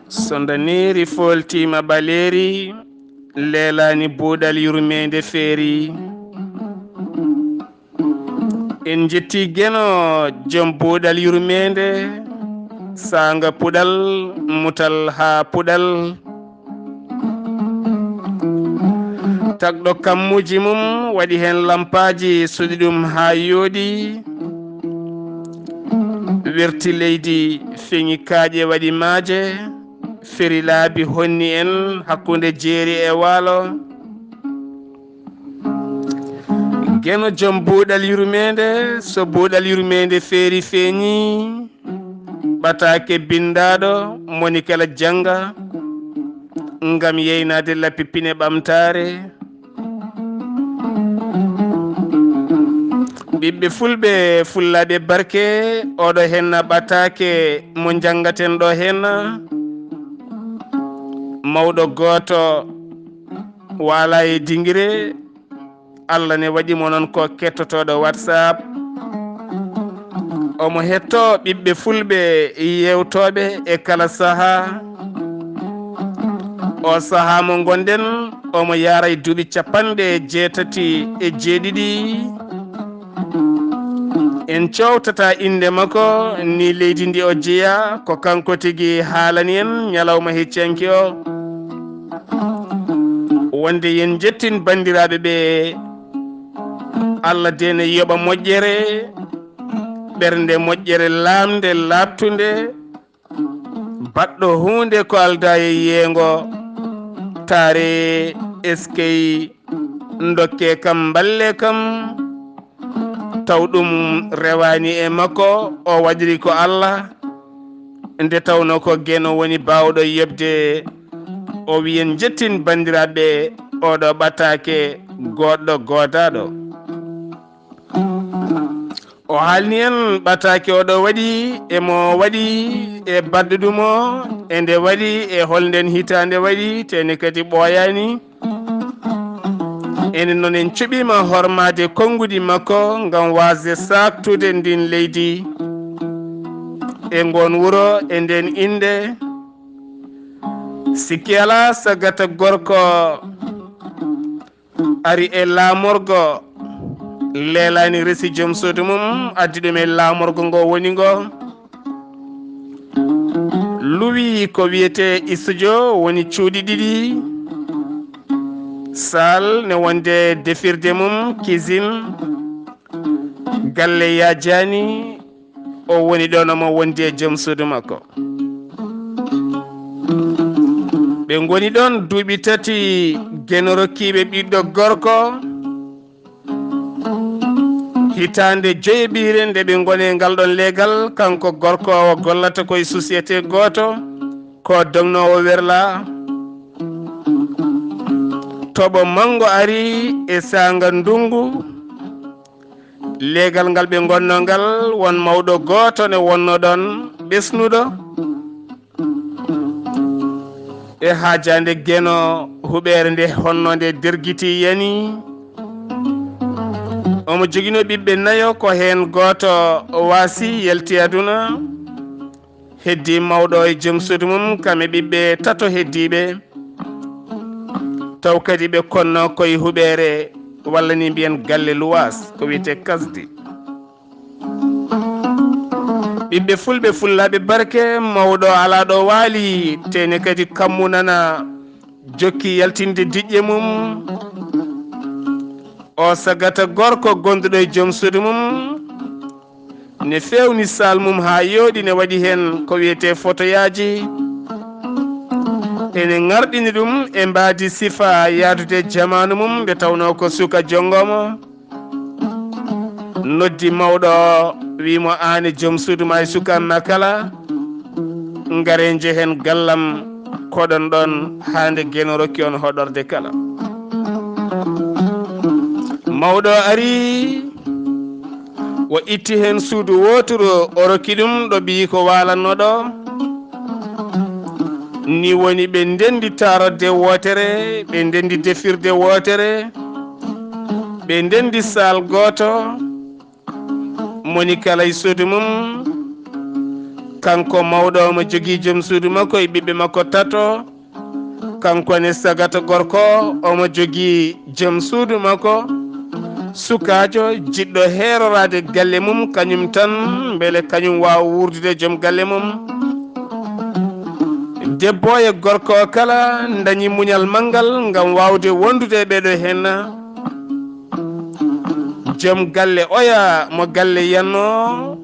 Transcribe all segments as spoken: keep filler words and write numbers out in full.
So ndaneeri fooltiima ɓaleeri, leelaani buuɗal yurmeende feeri. En njetti Geno, joom buuɗal yurmeende, saanga puɗal, mutal haa puɗal. Tagɗo kammuuji mum, waɗi heen lampaaji, suɗi ɗum haa yooɗi. Werti leydi, feŋi kaaƴe, waɗi maaje, feri laabi, honni en hakkunde jeeri e waalo. Geno joom buuɗal yurmeende, so buuɗal yurmeende feeri feeñi, ɓataake binndaaɗo, moni kala jannga, ngam yeynaade lappi pine ɓamtaare. Ɓiɓɓe fulɓe, fullaaɓe barke, oɗo henna ɓataake mo njanngaten ɗo henna, mawɗo gooto waala e dingire, Allah ne waɗi mo noon ko kettotooɗo WhatsApp. Omo hetto ɓiɓɓe fulɓe yeewtooɓe e kala sahaa. O sahaa mo ngonɗen, omo yaara e duuɓi capanɗe jeetati e jeeɗiɗi. En cowtata innde makko, ni leydi ndi o jeyaa, ko kanko tigi haalani en ñalawma heccanki o. Wonde yen njettin banndiraaɓe ɓe, Allah deene yoɓa moƴƴere, ɓernde moƴƴere laamnde laaɓtunde, baɗɗo huunde ko aldaa e yeengo, taare eskey, ndokke kam, mballe kam, taw ɗum rewaani e makko, o waɗiri ko Allah, nde tawnoo ko Geno woni baawɗo yoɓde. O wiyen njettin banndiraaɓe, oɗo ɓataake goɗɗo goodaaɗo. O haalni en ɓataake oɗo waɗi, e mo waɗi, e baɗɗo ɗum o, e nde waɗi, e hol nden hitaande waɗi, tene kadi ɓooyaani. Enen noon en cuɓiima hormaade konnguɗi makko ngam waasde saaktude ndin leydi e ngoon wuro e nden innde. Sikki alaa, sagata gorko ari e laamorgo, leelaani resi joom suudu mum, addi ɗum e laamorgo ngo woni ngo. Luwi ko wiyetee studio, woni cuuɗi ɗiɗi. Saal ne wonde defirde mum, cuisine. Galle yaajaani, o woni ɗoon omo wondi e joom suudu makko. Ɓe ngoni ɗoon duuɓi tati, Geno rokkiiɓe ɓiɗɗo gorko. Hitaande joyeɓiire nde ɓe ngoni e ngal ɗoon leegal, kanko gorko o gollata ko e société gooto, ko dognoowo werla. Toɓo manngo ari e saanga ndunngu. Leegal ngal ɓe ngonnoo ngal, won mawɗo gooto ne wonnoo ɗoon ɓesnuɗo. E haajaande Geno, huɓeere nde honno nde dergiti yani. Omo joginoo ɓiɓɓe nayo, ko heen gooto waasi, yalti aduna. Heddii mawɗo e joom suudu mum, kam e ɓiɓɓe tato heddiiɓe. Taw kadi ɓe konnoo koye huɓeere, walla ni mbiyen galle luwaas, ko wiyetee kasdi. Ɓiɓɓe fulɓe, fullaaɓe barke, mawɗo alaa ɗo waali, tene kadi kammu nana jokki yaltinde diƴƴe mum. O sagata gorko gonduɗo e joom suudu mum ne fewni saal mum haa yooɗi, ne waɗi heen ko wiyetee fotoyaaji. Ene ŋarɗini ɗum e mbaadi sifa yaadude jamaanu mum, nde tawnoo ko suka jonngomo. Noddi mawɗo o, wi mo, "Aan e joom suudu ma e suka ma kala, ngare njehen gallam, koɗon ɗoon haa nde Geno rokki on hoɗorde kala." Mawɗo o ari, o itti heen suudu wooturu, o rokki ɗum ɗo ɓiyiiko waalatnoo ɗo. Ni woni ɓe ndenndi taarodde wootere, ɓe ndenndi defirde wootere, ɓe ndenndi saal gooto, moni kala e suudu mum. Kanko mawɗo omo jogii joom suudu makko e ɓiɓɓe makko tato. Kanko ne sagata gorko omo jogii joom suudu makko. Sukaajo jiɗɗo heeroraade galle mum, kañum tan, mbele kañum waawa wuurdude joom galle mum. Debbo e gorko kala ndañi muñal manngal ngam waawde wondude e ɓeeɗo henna. Joom galle oya mo galle yanno,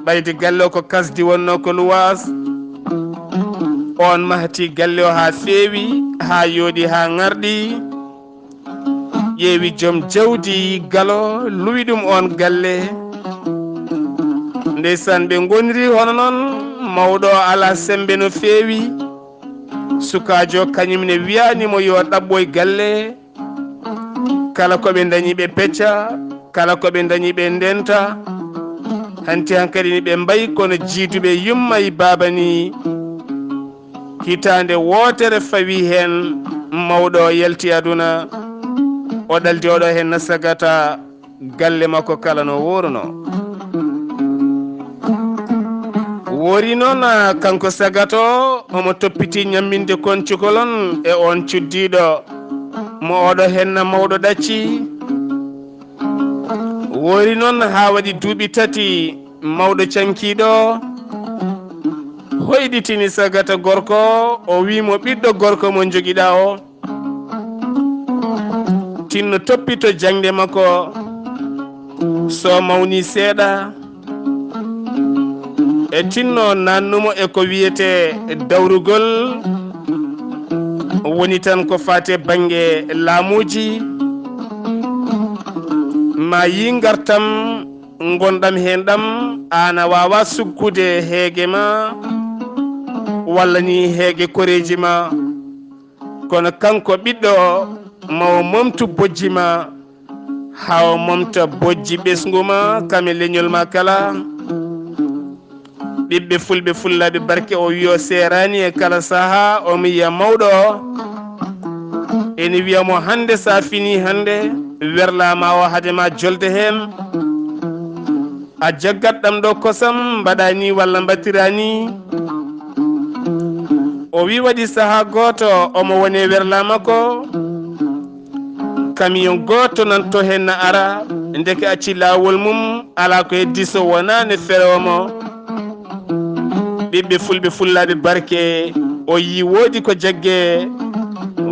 ɓayde galle o ko kasdi wonno ko luwaas. On mahti galle o haa feewi, haa yooɗi, haa ŋarɗi. Ƴeewi joom jawdi galo, luwi ɗum on galle. Ndeysaan, ɓe ngoniri hono noon, mawɗo o alaa semmbe no feewi. Sukaajo kañum ne wiyaani mo yo ɗaɓɓoy galle. Kala ko ɓe ndañi ɓe pecca, kala ko ɓe ndañi ɓe ndenta. Hanti hankadi ni ɓe mbayi kono jiiduɓe yumma e baaba ni. Hitaande wootere fawi heen, mawɗo o yalti aduna, o ɗaldi oɗo heen na sagata galle makko kala no wooruno. Woori noon, ah, kanko sagato, omo toppiti ñamminde kon cukalon e on cuddiiɗo mo oɗo heen na mawɗo ɗacci. Woori noon haa waɗi duuɓi tati mawɗo cankiiɗo hoyɗitini sagata gorko, o wii mo, "Ɓiɗɗo gorko mo njogiɗaa o, tinno toppito jaŋde makko. So mawni seeɗa, e tinno nannumo e ko wiyetee dawrugol, woni tan ko faati e bannge laamuuji, ma yii ngartam ngonɗam heen ɗam, aan a waawa sukkude heege ma, walla ni heege koreeji ma. Kono kanko ɓiɗɗo o, ma o momtu bojji ma, haa o momta bojji ɓesngu ma, kam e leñol ma kala." Ɓiɓɓe fulɓe fullaaɓe barke, o wiyo seeraani e kala sahaa, omo yiya mawɗo o ene wiya mo, "Hannde sa fini hannde, werlaa ma o hade ma jolde heen, a jaggat ɗam ɗo kosam, mbaɗa ni walla mbaɗtira ni." O wi waɗi sahaa gooto omo woni e werlaa makko, camion gooto nan to heen na ara, ndeke acci laawol mum, alaa ko heddi so wonaa ne ferewa mo. Ɓiɓɓe fulɓe fullaaɓe barke, o yii woodi ko jagge,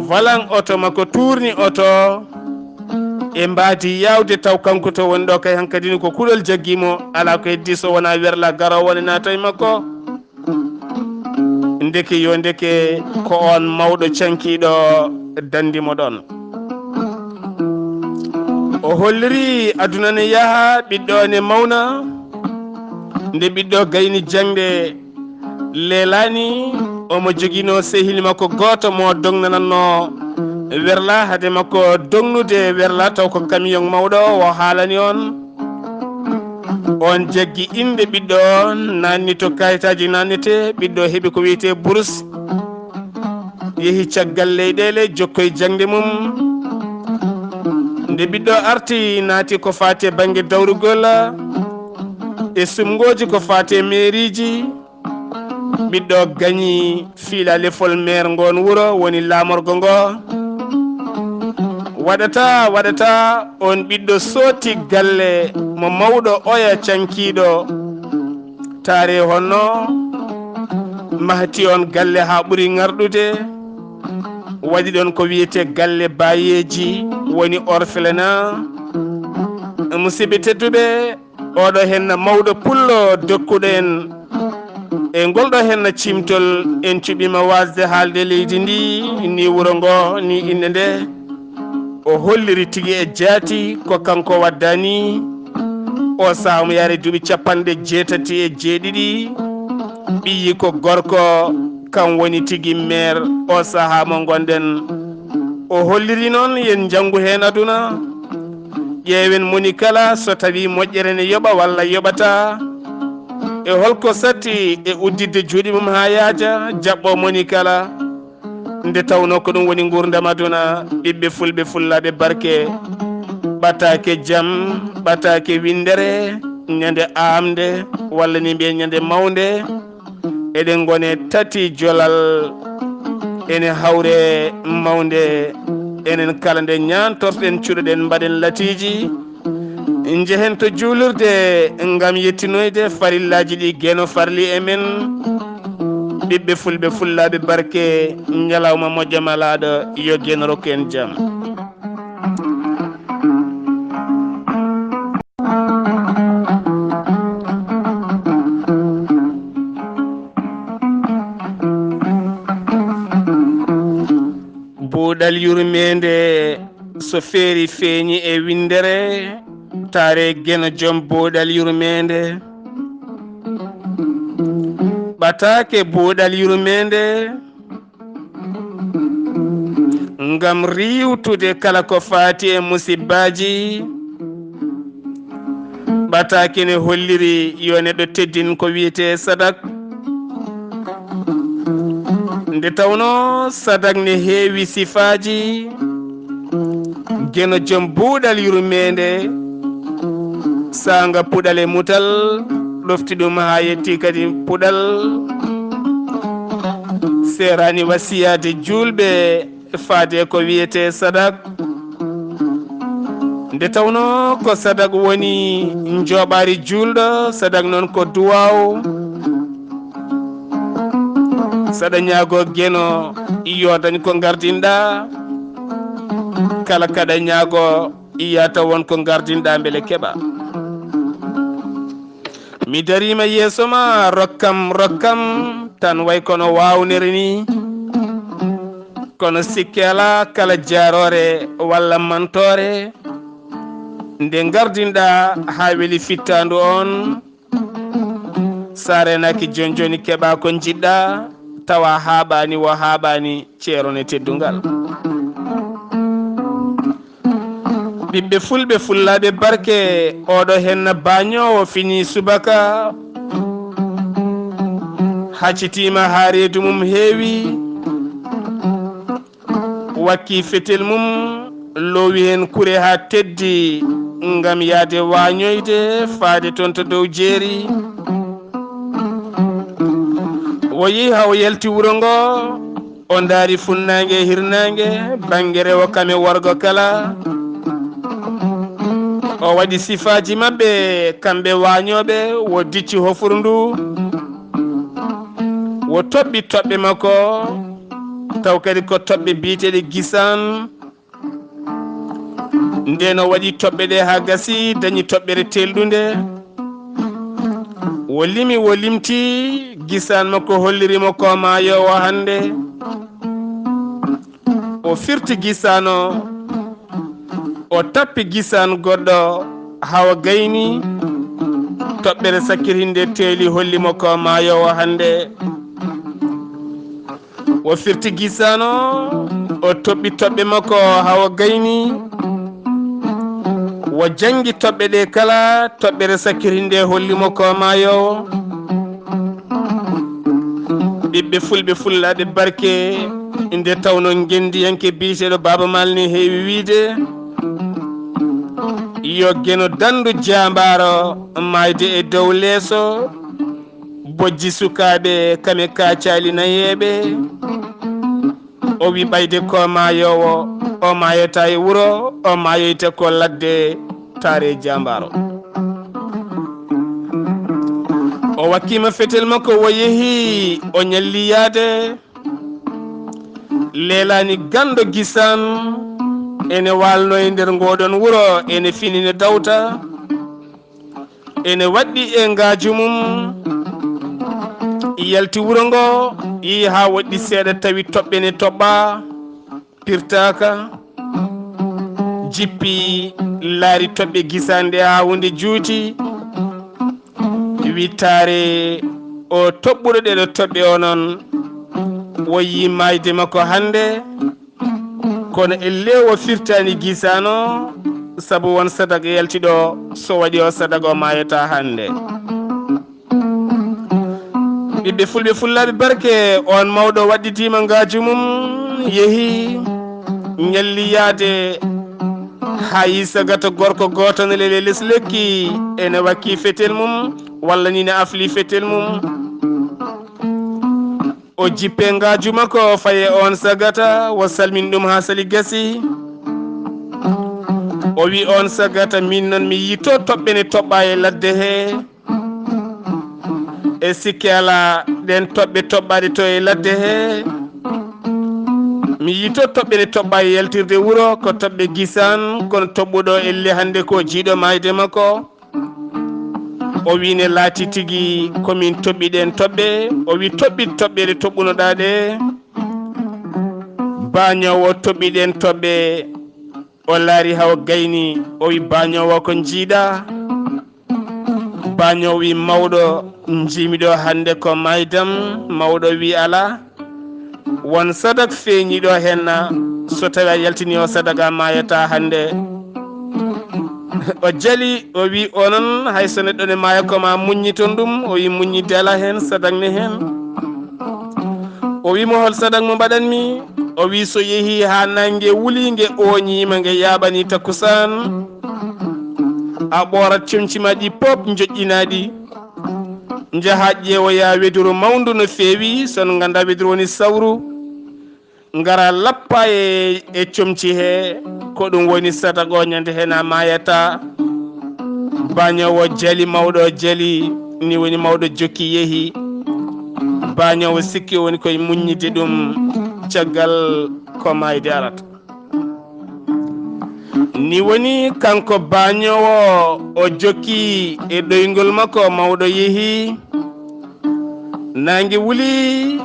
volant oto makko tuurni oto e mbaadi yaawde, taw kanko to woni ɗo kay hankadi ni ko kuɗol jaggi mo, alaa ko heddi so wonaa werlaa garoowo ne naata e makko. Ndeke yo ndeke ko on mawɗo cankiiɗo dandi mo ɗon. O holliri aduna ne yaha, ɓiɗɗo ne mawna. Nde ɓiɗɗo gayni jaŋde leelaani, omo joginoo sehil makko gooto mo dognanannoo werla, hade makko dognude werla, taw ko camion mawɗo o haalani on. On jaggi innde ɓiɗɗo on, naanni to kayitaaji naannete, ɓiɗɗo heɓi ko wiyetee burus. Yehi caggal leyɗeele, jokkoy jaŋde mum. Nde ɓiɗɗo arti, naati ko faati e bannge dawrugol e sumngooji ko faati e meeriiji. Ɓiɗɗo gañi fiila lefol meer ngoon wuro, woni laamorgo ngo. Waɗata, waɗata, on ɓiɗɗo sooti galle mo mawɗo oya cankiiɗo taare honno, mahti on galle haa ɓuri ŋarɗude. Waɗi ɗon ko wiyetee galle baayeeji, woni orphelinat. Musidɓe tedduɓe, oɗo henna mawɗo pullo dokkuɗo en e ngol ɗo henna cimtol, en cuɓima wasde haalde leydi ndi, ni wuro ngo, ni innde nde. O holliri tigi e jaati ko kanko waddani. O sahaa omo yaari duuɓi capanɗe jeetati e jeeɗiɗi. Ɓiyi ko gorko, kam woni tigi meer o sahaa mo ngonɗen. O holliri noon yen njanngu heen aduna. Ƴeewen moni kala so tawi moƴƴere ne yoɓa walla yoɓata. E holko satti e udditde juuɗe mum haa yaaja, jaɓɓo moni kala? Nde tawnoo ko ɗum woni nguurndam aduna, ɓiɓɓe fulɓe fullaaɓe barke, ɓataake jam, ɓataake winndere, ñande aamnde, walla ni mbiyen ñande mawnde, eɗen ngone tati jolal, ene hawre mawnde, enen kala nde ñaantorɗen, cuɗoɗen, mbaɗen latiiji, njehen to juulirde ngam yettinoyde farillaaji ɗi Geno farli e men. Ɓiɓɓe fulɓe fullaaɓe barke, ñalawma moƴƴo malaaɗo, yo Geno rokku en jam. Buuɗal yurmeende, so feeri feeñi e winndere, taare Geno joom buuɗal yurmeende. Ɓataake buuɗal yurmeende, ngam riiwtude kala ko faati e musibbaaji, ɓataake ne holliri yo neɗɗo teddin ko wiyetee sadak. Nde tawnoo sadak ne heewi sifaaji, Geno joom buuɗal yurmeende, saanga puɗal e mutal, ɗofti ɗum haa yetti kadi puɗal. Seeraani wasiyaade juulɓe faade ko wiyetee sadak. Nde tawnoo ko sadak woni njooɓaari juulɗo, sadak noon ko duwaaw. Saɗa ñaago Geno yo dañ ko ngardinɗa, kala kaɗa ñaago yata won ko ngardinɗa mbele keɓa. Mi dariima yeeso ma, rokkam, rokkam, tan way kono waawnere ni. Kono sikke alaa, kala jaaroore walla mantoore, nde ngardinɗa haa weli fittaandu on, sa reenaaki jooni jooni keɓa ko njiɗɗa, tawa haaɓaani wo haaɓaani, ceerone teddungal. Ɓiɓɓe fulɓe fullaaɓe barke, oɗo henna baañoowo fini subaka, haccitiima haa reedu mum heewi, wakki fetel mum, lowi heen kure haa teddi, ngam yahde waañoyde, faade toon to dow jeeri. O yehi haa o yalti wuro ngo, o ndaari funnaange e hirnaange, bannge rewo kam e worgo kala. O waɗi sifaaji maɓɓe, kamɓe waañooɓe, o dicci hofuru ndu. O toɓɓi toɓɓe makko, taw kadi ko toɓɓe biyeteeɗe gisaan. Nden o waɗi toɓɓe ɗe haa gasi, dañi toɓɓere teelɗunde. O limi, o limti, gisaan makko holliri mo ko maayoowo hannde. O firti gisaan o, o tappi gisaan goɗɗo haa o gayni. Toɓɓere sakkirinde teeli holli mo ko maayoowo hannde. O firti gisaan o, o toɓɓi toɓɓe makko haa o gayni. O janngi toɓɓe ɗe kala, toɓɓere sakkirinde holli mo ko maayoowo. Ɓiɓɓe fulɓe fullaaɓe barke, nde tawnoo ngenndiyanke biyeteeɗo Baaba Maal ne heewi wiyde, yo Geno danndu jaambaaro maayde e dow leeso, bojji sukaaɓe kam e kaacaali nayeeɓe. O wi ɓayde ko maayoowo, o maayata e wuro, o maayoyta ko ladde, taare jaambaaro. O wakkiima fetel makko, o yehi, o ñalli yahde. Leelaani ganndo gisaan ene waalno e nder ngooɗoon wuro, ene fini ne dawta. Ene waɗɗi e ngaaju mum, yalti wuro ngo, yehi haa woɗɗi seeɗa, tawi toɓɓe ne toɓɓaa, pirtaaka, jippi, laari toɓɓe gisaan ɗe haa huunde juuti, wi taare o toɓɓuɗo ɗeɗo toɓɓe o noon, o yii maayde makko hannde. Kono ellee o firtaani gisaan o, sabu won sadak yalti ɗo, so waɗi o sadak o maayata hannde. Ɓiɓɓe fulɓe fullaaɓe barke, on mawɗo waɗɗitiima ngaaju mum, yehi ñalli yaade haa yi sagata gorko gooto ne lele les lekki, ene wakki fetel mum, walla ni ne afli fetel mum. O jippe ngaaju makko faye on sagata, o salmin ɗum haa sali gasi. O wi on sagata, min noon mi yito toɓɓe ne toɓɓa e ladde he. E sikke alaa, ɗen toɓɓe toɓɓaaɗe to e ladde he, mi yito toɓɓe ne toɓɓa e yaltirde wuro, ko toɓɓe gisan, kono toɓɓuɗo elle hannde ko jiiɗo maayde makko. O wi ne laati tigi ko min toɓɓi ɗen toɓɓe. O wi toɓɓit toɓɓe ɗe toɓɓunoɗaa ɗe. Baañoowo toɓɓi ɗen toɓɓe. O laari haw gayni, o wi baañoowo ko njiiɗa. Baañoowo wi mawɗo, njiimi ɗo hannde ko maaydam. Mawɗo wi alaa. Won sadak feeñiiɗo heen na, so tawi a yaltini o sadak a maayata hannde. O jali, o wi onon hay so neɗɗo ne maaya ko ma muññiton ɗum. O wi muññidde alaa heen, sadak ne heen. O wi mo hol sadak mo mbaɗanmi? O wi so yehi haa naange wuli nge ooñiima nge yaaɓani takkusaan, a ɓoorat comci ma ɗi pop njoƴƴinaa ɗi. Njaha ƴeewoya weduru mawndu no feewi, so on ngannda weduru woni sawru, ngara lappa e, e comci he, ko ɗum woni sadak o ñande he na maayata. Baañoowo jali, mawɗo jali, ni woni mawɗo jokki yehi. Baañoowo sikki woni koye muññidde ɗum caggal ko maayde arata. Ni woni kanko baañoowo o jokki e ɗoyngol makko, mawɗo yehi. Naange wuli,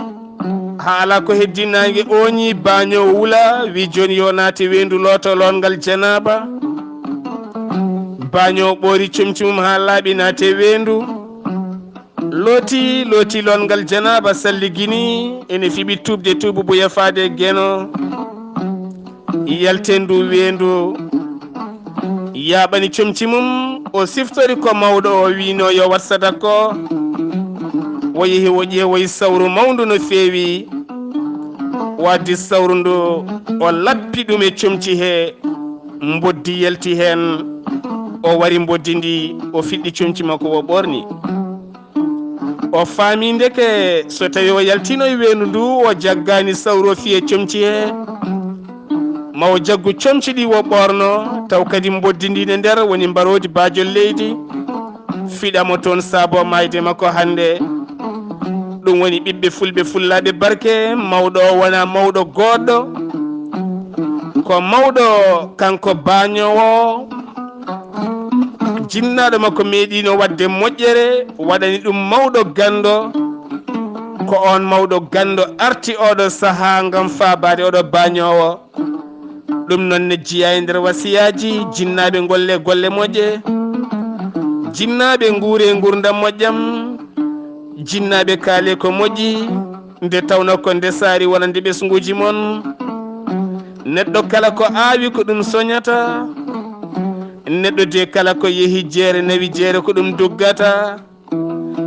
haa alaa ko heddi naange ooñi, baañoowo wula, wi jooni yo naate weendu looto loongal janaaba. Baañoowo ɓoori comci mum haa laaɓi, naate weendu. Looti, looti loongal janaaba, salligini, ene fiɓi tuubde tuubu buya faade geno. Yaltendu weendu, yaaɓani comci mum, o siftori ko mawɗo o wiino yo wat sadak ko. O yehi o ƴeewoyi sawru mawndu no feewi. O addi sawru ndu, o lappi ɗum e comci he, mboddi yalti heen. O wari mboddi ndi, o fiɗɗi comci makko, o ɓorni. O faami ndeke so tawi o yaltino e weendu ndu, o jaggaani sawru o fiye comci he, ma o jaggu comci ɗi o ɓorno, taw kadi mboddi ndi ne nder woni mbaroodi baajol leydi, fiɗa mo toon saabo maayde makko hannde. Ɗum woni ɓiɓɓe fulɓe fullaaɓe barke, mawɗo o wona mawɗo goodɗo, ko mawɗo kanko baañoowo. Jinnaaɗo makko meeɗiino waɗde moƴƴere, waɗani ɗum mawɗo ganndo. Ko oon mawɗo ganndo arti oɗo sahaa ngam faabaade oɗo baañoowo. Ɗum noon ne jeyaa e nder wasiyaaji, jinnaaɓe ngolle golle moƴƴe, jinnaaɓe nguure nguurndam moƴƴam, jinnaaɓe kaale ko moƴƴi, nde tawno ko ndesaari wonande ɓesnguuji mon. Neɗɗo kala ko aawi ko ɗum soñata, neɗɗo de kala ko yehi jeere nawi jeere ko ɗum duggata.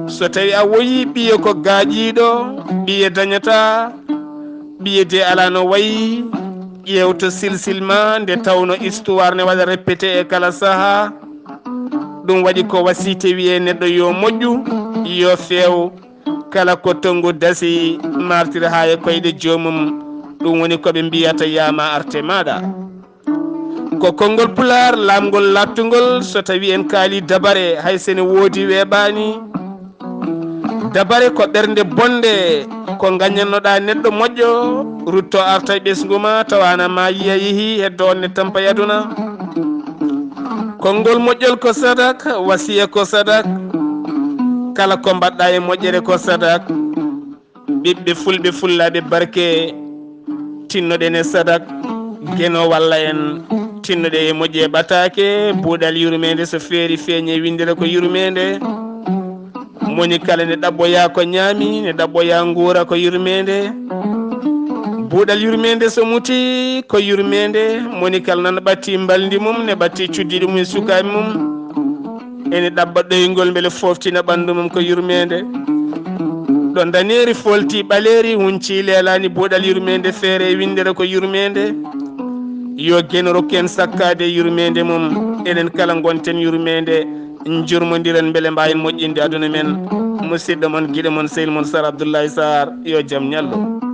So tawi a woyi ɓiye ko gaaƴiiɗo, ɓiye dañata, ɓiye de alaa no wayi, ƴeewto silsil ma nde tawno histoire ne waɗa répété e kala sahaa. Ɗum waɗi ko wasiyte wiyee neɗɗo yo moƴƴu, yo feew, kala ko tonngu dasi, martir haa e koyɗe joomum. Ɗum woni ko ɓe mbiyata yaama arte maaɗa. Ko konngol Pulaar laamngol laaɓtungol, so tawi en kaali dabare, hay so ene woodi weeɓaani. Dabare ko ɓernde bonde, ko ngañannoɗaa neɗɗo moƴƴo, rutto arta e ɓesngu ma, tawa ana ma yiya yehi, heddo on ne tampa e aduna. Konngol moƴƴol ko sadak, wasiya ko sadak, kala ko mbaɗɗa e moƴƴere ko sadak. Ɓiɓɓe fulɓe fullaaɓe barke, tinnoɗen e sadak, geno walla en, tinnoɗe e moƴƴe ɓataake, buuɗal yurmeende so feeri feeñe winndere ko yurmeende. Moni kala ne ɗaɓɓoya ko ñaami, ne ɗaɓɓoya nguura ko yurmeende. Buuɗal yurmeende so muti ko yurmeende, moni kala nan ɓatti mbalndi mum, ne ɓatti cuddiɗi mum e sukaaɓe mum. Ene ɗaɓɓa ɗoyngol mbele fooftina ɓanndu mum ko yurmeende. Ɗo ndaneeri folti ɓaleeri, hunci leelaani buuɗal yurmeende, feere e winndere ko yurmeende. Yo Geno rokku en sakkaade yurmeende mum, enen kala ngonten yurmeende, njurmondiren mbele mbaawen moƴƴinde aduna men. Musidɗo mon, giɗo mon, sehil mon Sar Abdoulaye Sarr, yo jam ñallu.